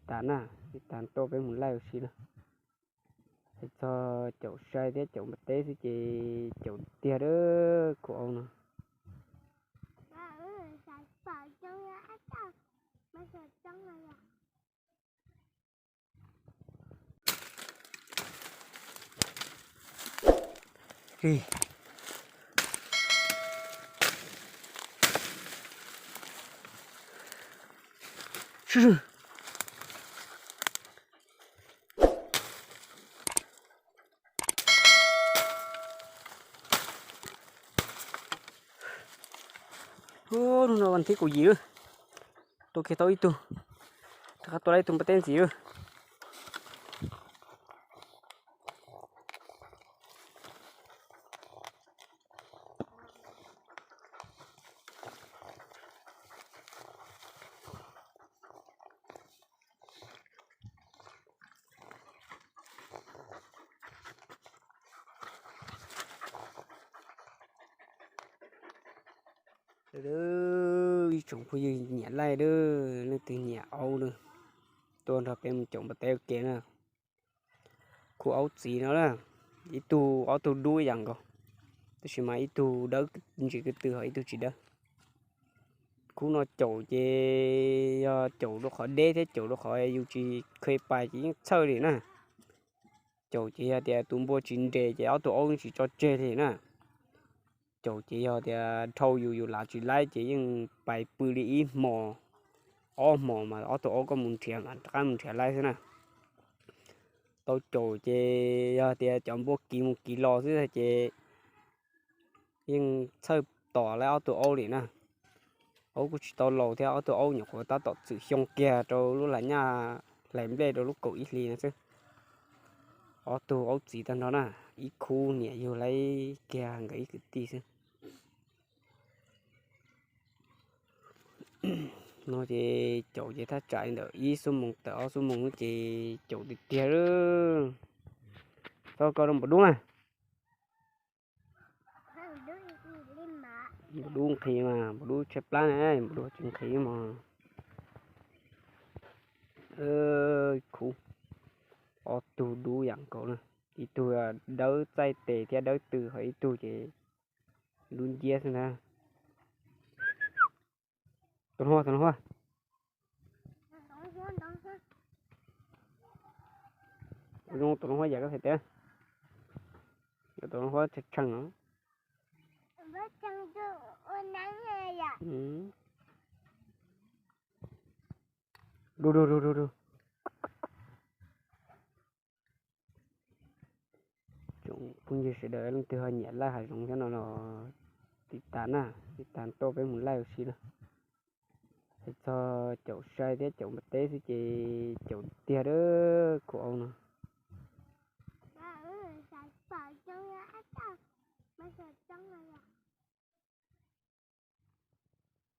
tas na, tsis tas tuaj peb mus laij ua si na. Hais txog caum sai thiab caum npua teb xwb ces caum tiag tiag a, khub aub no. Hnub no vas thib kaum yim, tua kiag tau ib tug, rov qab tua tau ib tug npua teb ntxiv. Ib tsoom phooj ywg nyiam laij, leej twg nyiam aub na, tuaj nrog peb mus caum npua teb ua ke na. Khub aub txiv no na, ib tug ob tug dub ib yam nkaus, tab sis mas ib tug dawb ntsis ko tw ho ib tug tsis dawb. Khub no caum ces yog caum rau qhov deb thiab caum rau qhov yus tsis kheev pais ces yeej txhawj li na. Caum ces yog tias tus npua tsis nres ces ob tug aub yeej tsis tso tseg li na. Caum ces yog tias dhau yus yus lav tsis laib ces yeej pais pw li ib hmos ob hmos mas ob tug aub koj mus nrhiav mas rov qab mus nrhiav laib xwb na. Tau caum ces yog tias cov npua kiv mus kiv los xwb ces yeej txhawj tom laib ob tug aub li na. Aub kuj tsis tau laus thiab, ob tug aub nyuam qhuav tab tom txwm xyoo kiag rau lub hlais nyaj hlais nplej rau lub kaum ib hlis no xwb. Ob tug aub txiv tag nrho na, ib khub niam yug laib kiag nkawd ib kwv tij xwb. No ces caum ces thaj tsam li ntawm ib xuab moos tawm ob xuab moos ces caum tiag tiag lawm. Txhob koj rau npua dub na. Npua dub nqhis mas, npua dub tshaib plab na, npua dub tsis nqhis mog. Khuv, ob tug dub yam nkaus na, ib tug dawb txaij tes thiab dawb tw, ho ib tug ces dub nciab xwb ntag. Tus no, tus no, tus no huab yam koj hais tias, tus no huab tshee tshee os. Du du du du. Tsoom phooj ywg sawv daws leej twg ho nyiam laij hav zoov thiab no los tiv tas na, tiv tas tuaj peb mus laij ua si na. Hais txog caum sai thiab caum npua teb xwb ces caum tiag tiag a, khub aub no.